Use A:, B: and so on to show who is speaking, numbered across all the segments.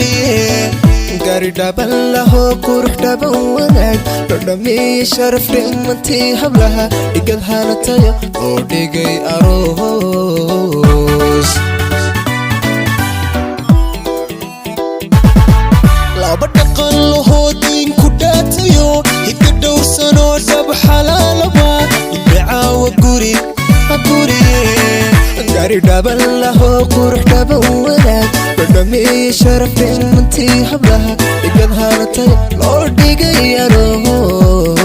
A: guriye. Gari dhaban lahoo, qurux dhaban, wanaag loo dhameeye, sharaf dhimantii hablaha, dhigad hanatayo oo dhigay aroos.
B: Laba dhaqan lahoo, diinku dhaatayo, hidda dhowrsanoo, dhab xalaalaba dhibcaawa guri guriye.
A: Gari dhaban lahoo, qurux dhaban, wanaag loo dhameeye, sharaf dhimantii hablaha, dhigad hanatayo loo dhigay aroos.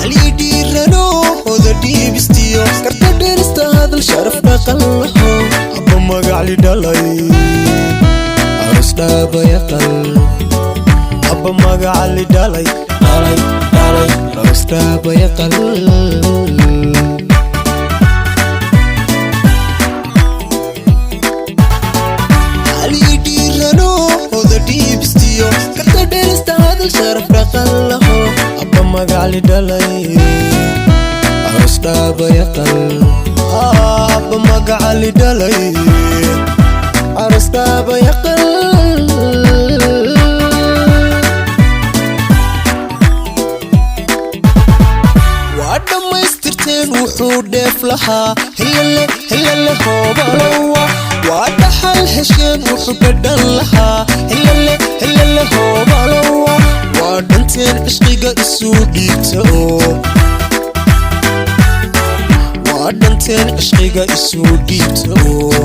B: Halii dhiirano oda dhiibistiyo
A: karta dherista hadal, sharaf dhaqan laho,
B: abba magacli dhalay,
A: aroos dhaabayaqal.
B: Abba magacli dhalay, dhalay, dhalay,
A: aroos dhaabayaqal.
B: Halii dhiirano oda dhiibistiyo
A: karta dherista hadal, sharaf dhaqan laho,
B: abba magacli dhalay,
A: aroos dhaabayaqal.
B: Abba magacli dhalay,
A: aroos dhaabayaqal.
B: Waa dhammaystirteen wuxuu dheef lahaa, helele helele hoobalowa. Waa dhaxal hesheen wuxuu dhadhan lahaa, helele helele hoobalowa. Waa dhanteen cishqiga isuu dhiibta oo waa dhanteen cishqiga isuu dhiibta oo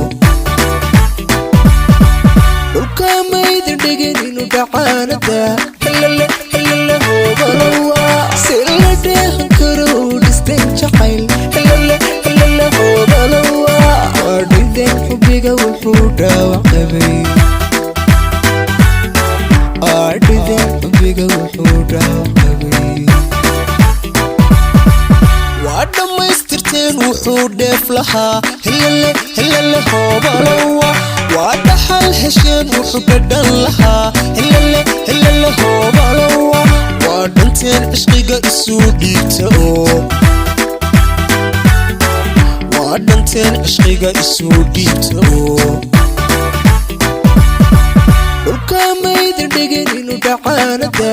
A: Dhulka maydin dhigin inuu dhacaanada, helele helele hoobalowa. Si la dheehan karo u dhisteen jacayl, helele helele hoobalowa. Waa dhideen xubbiga wuxuu dhaawac qabay, waa dhideen xubbiga wuxuu dhaawac qabay.
B: Waa dhammaystirteen wuxuu dheef lahaa, helele helele hoobalowa. Waa dhaxal hesheen wuxuu dhadhan lahaa, helele helele hoobalowa. Waa dhanteen cishqiga isuu dhiibta oo waa dhanteen cishqiga isuu dhiibta oo
A: Dhulka maydin dhigin inuu dhacaanada,